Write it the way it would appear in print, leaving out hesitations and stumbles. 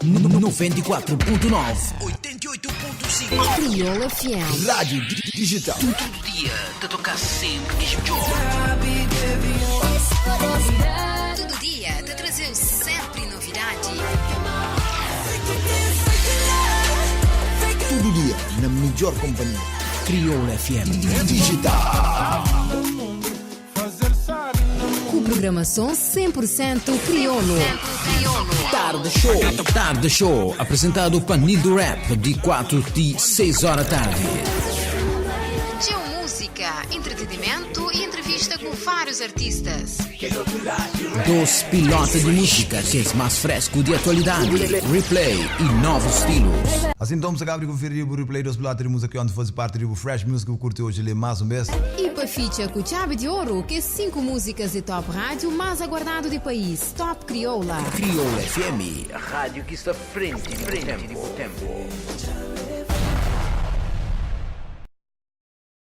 94.9 88.5 Crioula FM. Rádio Digital. Tudu dia ta toka sénpri kes midjór. Tudu dia ta traze-u sénpri novidadi. Tudu dia na midjór konpanhia. Crioula FM. Digital. Ku programason 100% kriolu. Tarde Show. Tarde Show, apresentadu pa Nildo Rap, di 4 ti 6 óra tardi. Txeu múzika, entretenimentu i entrevista ku várius artistas. Dos pilota di múzika, kes más fresku di atualidadi, replay i novus stilus. Asin nton, bu sa kaba di konfiri bu replay dos pilota di múzika ki onti faze parti di bu Fresh Music bu kurti oji li más un bes. I pa fitxa ku txabi di oru, kes 5 múzikas di top rádiu más aguardadu di país, Top Crioula. Crioula FM, rádiu ki sta frenti di bu ténpu.